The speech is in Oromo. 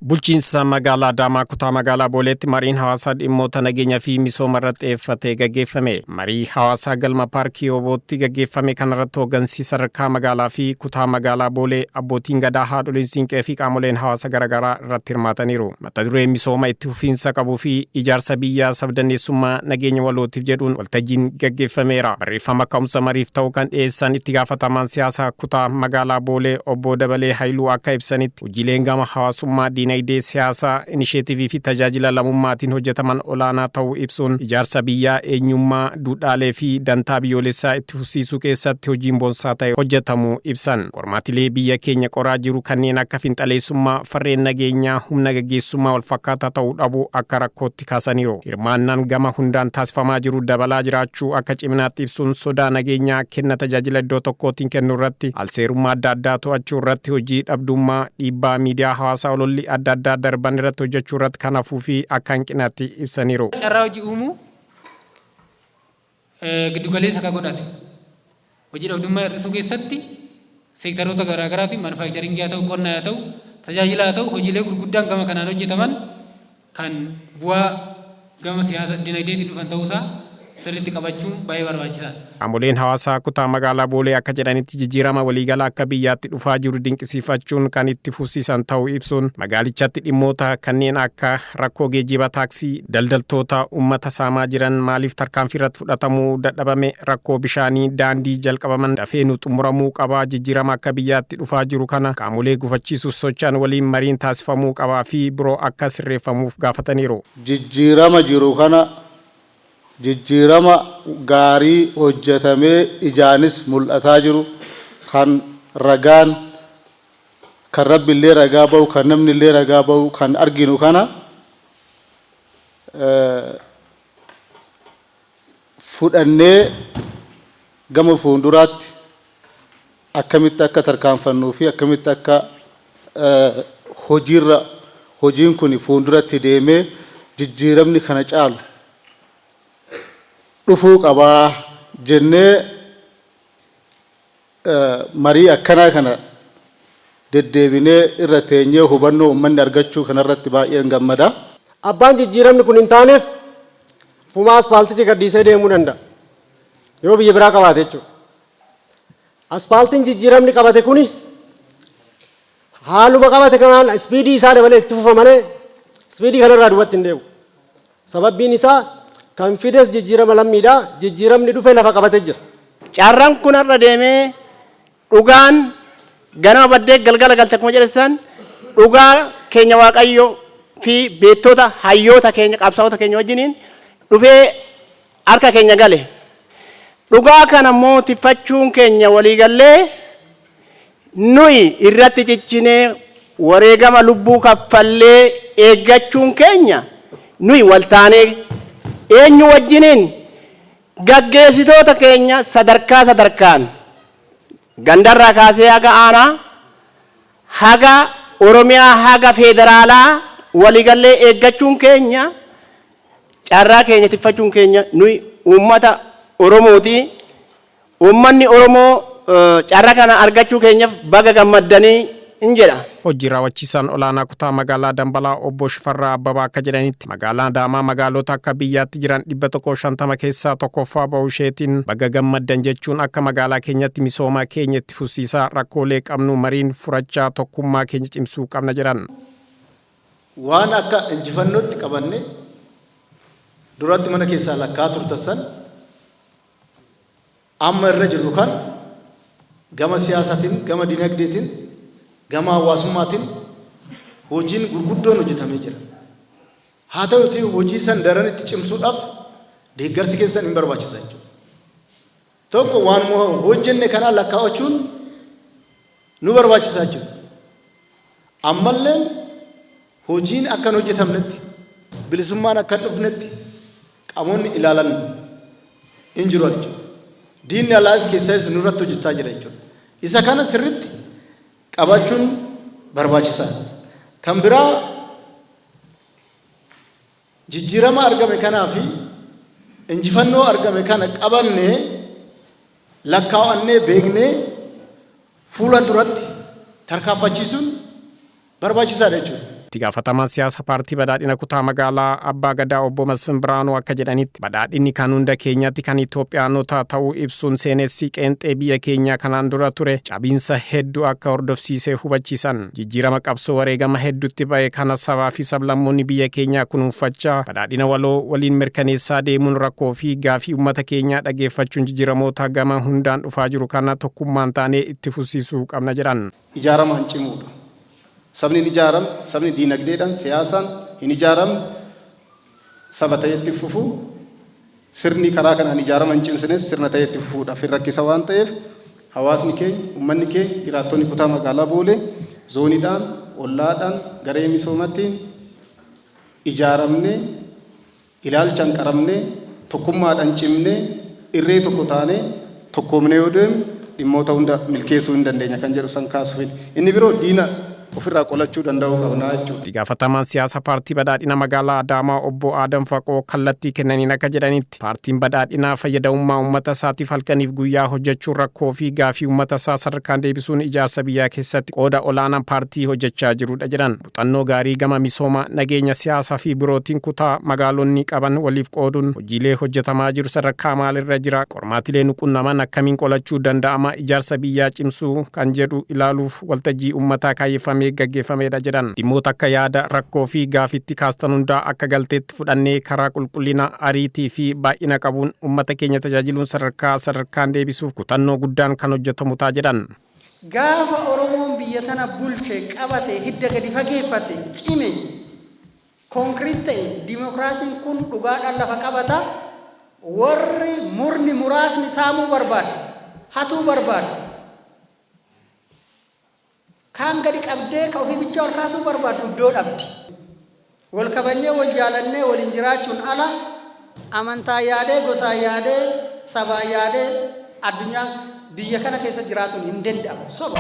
Bulchiinsa magaalaa Adaamaa kutaa magaalaa Booleetti mariin hawaasaa dhimmoota nageenyaa fi misooma irratti xiyyeeffatee gaggeeffame. Marii hawaasaa galma paarkii Obootti gaggeeffame kanarratti hooggansi sadarkaa magaalaa fi kutaa magaalaa Boolee, abbootiin gadaa, haadholiin siinqee fi qaamoleen hawaasa garaagaraa irratti hirmaataniiru. Mata duree misooma itti fufiinsa qabuu fi ijaarsa biyyaa sabdaneessummaa nageenya walootiif jedhuun waltajjiin gaggeeffameera. Barreeffama ka'umsa mariif ta'u kan dhiyeessan itti gaafatamaan siyaasaa kutaa magaalaa Boolee obbo Dabalee Haayiluu akka ibsanitti, hojiileen gama hawaasummaa, diinagdee, siyaasaa, inisheetivii fi tajaajila lamummaatiin hojjetaman olaanaa ta'uu ibsuun, ijaarsa biyyaa, eenyummaa, duudhaalee fi dantaa biyyoolessaa itti fufsiisuu keessatti hojiin boonsaa ta'e hojjetamuu ibsan. Qormaatilee biyya keenya qoraa jiru kanneen akka finxaleessummaa, farreen nageenyaa, humna gaggeessummaa walfakkaataa ta'uu dhabuu akka rakkootti kaasaniiru. Hirmaannaan gama hundaan taasifamaa jiru dabalaa jiraachuu akka ciminaatti ibsuun, sodaa nageenyaa, kenna tajaajila iddoo tokkootiin kennu irratti alseerummaa adda addaa to'achuu irratti, hojii dhabdummaa, dhiibbaa miidiyaa hawaasaa, ololli adda addaa darban irratti hojjechuu irratti kan hafuu fi akka hanqinaatti ibsaniiru. Carraa hojii uumuu giddugaleessa kan godhate hojii dhabdummaa hir'isuu keessatti seektaroota garaagaraatiin, manufacturingii haa ta'u, qonna haa ta'u, tajaajila haa ta'u, hojiilee gurguddaan gama kanaan hojjetaman kan bu'aa gama siyaasa dinagdeetiin dhufan ta'uusaa sirriitti qabachuun baay'ee barbaachisaadha. Qaamoleen hawaasaa kutaa magaalaa Boolee akka jedhanitti, jijjiirama waliigalaa akka biyyaatti dhufaa jiru dinqisiifachuun kan itti fufsiisan ta'uu ibsuun, magaalichatti dhimmoota kanneen akka rakkoo geejjiba taaksii, daldaltoota uummata saamaa jiran maaliif tarkaanfii irratti fudhatamuu dadhabame, rakkoo bishaanii, daandii jalqabaman dafee nu xumuramuu qabaa, jijjiirama akka biyyaatti dhufaa jiru kana qaamolee gufachiisuuf socho'an waliin mariin taasifamuu qabaa fi biroo akka sirreeffamuuf gaafataniiru. Jijjiirama jiru kana, jijjiirama gaarii hojjetamee ijaanis mul'ataa jiru, kan ragaan, kan Rabbi illee ragaa ba'u, kan namni illee ragaa ba'u, kan arginu kana fudhannee gama fuulduraatti akkamitti akka tarkaanfannuu fi akkamitti akka hojiirra hojiin kun fuulduratti deemee jijjiiramni kana caalu dhufuu qabaa jennee marii akkanaa kana deddeebinee irra teenyee hubannoo uummanni argachuu kanarratti baay'een gammada. Abbaan jijjiiramni kun hin taaneef fumaa aspaalticha gadhiisee deemuu danda'a. Yoo biyya biraa qabaate jechuudha. Aspaaltiin jijjiiramni qabate kuni haaluma qabate kanaan speedii isaa dabalee itti fufa malee speedii kanarraa duubatti hin deebi'u. Sababbiin isaa kan fides jijjiirama lammiidha. Jijjiiramni dhufe lafa qabatee jira. Carraan kun har'a deemee dhugaan ganama baddee galgala galte akkuma jedhe dhugaa keenya Waaqayyo fi beektota, hayyoota keenya, qabsaa'ota keenya wajjiniin dhufee harka keenya gale. Dhugaa kana immoo tiffachuun keenya waliigallee nuyi irratti ciccinee wareegama lubbuu kaffallee eeggachuun keenya, nuyi waltaanee eenyu wajjiniin, gaggeessitoota keenya sadarkaa sadarkaan gandarraa kaasee haga aanaa, haga Oromiyaa, haga federaalaa waliigallee eeggachuun keenya, carraa keenya tiffachuun keenya, nuyi uummata Oromooti. Uummanni Oromoo carraa kana argachuu keenyaaf baga gammaddanii hin jedha. Hojii raawwachiisaan olaanaa kutaa magaalaa Dambalaa obbo Shifarraa Abbabaa akka jedhanitti, magaalaa Adaamaa magaalota akka biyyaatti jiran 150 keessaa tokkoffaa bahuu isheetiin baga gammaddan jechuun, akka magaalaa keenyatti misooma keenya itti fufsiisaa, rakkoolee qabnu mariin furachaa tokkummaa keenya cimsuu qabna jedhan. Waan akka injifannootti qabanne duratti mana keessaa lakkaa turtan san amma irra jirru kan gama siyaasaatiin, gama dinagdeetiin, gama hawaasummaatiin hojiin gurguddoon hojjetamee jira. Haa ta'utii hojii san daran itti cimsuudhaaf deeggarsi keessan hin barbaachisa jechuudha. Tokko waan hojjenne kanaa lakkaa'achuun nu barbaachisa jechuudha. Ammalleen hojiin akka hin hojjetamnetti, bilisummaan akka hin dhufnetti qaamonni ilaalan hin jiru jechuudha. Diinni alaas keessas nurratti hojjechaa jira jechuudha. Isa kana sirritti qabachuun barbaachisaadha. Kan biraa, jijjiirama argame kanaa fi injifannoo argame kana qabannee, lakkaa'annee, beeknee fuula duratti tarkaanfachiisuun barbaachisaadha jechuudha. Itti gaafatamaan siyaasa paartii badhaadhina kutaa magaalaa Abbaa Gadaa obbo Masfin Biraanuu akka jedhanitti, badhaadhinni kan hunda keenyatti, kan Itoophiyaanota ta'uu ibsuun, seenessi qeenxee biyya keenyaa kanaan dura ture cabiinsa hedduu akka hordofsiisee hubachiisan. Jijjiirama qabsoo wareegama hedduutti ba'e kana sabaa fi sablammoonni biyya keenyaa kunuunfachaa, badhaadhina waloo waliin mirkaneessaa deemuun, rakkoo fi gaafii uummata keenyaa dhageeffachuun, jijjiiramoota gama hundaan dhufaa jiru kana tokkummaan taanee itti fufsiisuu qabna jedhan. Ijaaramaan cimuudha. Sabni hin ijaaramne, sabni diinagdeedhaan, siyaasaan hin ijaaramne saba ta'etti fufu, sirni karaa kanaan ijaarama hin cimsines sirna ta'etti fufuudhaaf hin rakkisa waan ta'eef, hawaasni keenya, uummanni keenya, jiraattonni kutaa magaalaa Boolee zooniidhaan, ollaadhaan, garee misoomattiin ijaaramnee, ilaalchaan qaramnee, tokkummaadhaan cimnee, irree tokko taanee, tokkoomnee yoo deemne dhimmoota hunda milkeessuu hin dandeenya kan jedhu san kaasuuf. Inni biroo diina ofirraa qolachuu danda'uu qabnaa jechuudha. Itti gaafatamaan siyaasa paartii badhaadhina magaalaa Adaamaa obbo Adam Faqoo kallattii kennaniin akka jedhanitti, paartiin badhaadhinaa fayyadamummaa uummata isaatiif halkaniif guyyaa hojjechuun, rakkoo fi gaafii uummata isaa sadarkaan deebisuun ijaarsa biyyaa keessatti qooda olaanaa paartii hojjechaa jirudha jedhan. Muuxannoo gaarii gama misooma, nageenya, siyaasaa fi birootiin kutaa magaalonni qaban waliif qooduun, hojiilee hojjetamaa jiru sadarkaa maalirra jira, qormaatilee nu qunnaman akkamiin qolachuu danda'ama, ijaarsa biyyaa cimsuu kan jedhu ilaaluuf waltajjii uummataa kaayyeffamee gaggeeffamedha jedhan. Dhimmoota akka yaada rakkoo fi gaafitti kaastan hundaa akka galteetti fudhannee, karaa qulqullina, ariitii fi baay'ina qabuun uummata keenya tajaajiluun sadarkaa sadarkaan deebisuuf kutannoo guddaan kan hojjetamu ta'a jedhan. Gaafa Oromoon biyya tana bulche, qabate, hidda gadi fageeffate, cime, concrete ta'e, dimokiraasiin kun dhugaadhaan lafa qabata. Warri murni muraasni saamuu barbaadu, hatuu barbaadu, kaan gadi qabdee ka ofii bichaa ol kaasuu barbaadu iddoo dhabdi. Wal kabajnee, wal jaalannee waliin jiraachuun ala, amantaa yaadee, gosaan yaadee, sabaan yaadee addunyaa biyya kana keessa jiraatuun hin danda'amu. Soba.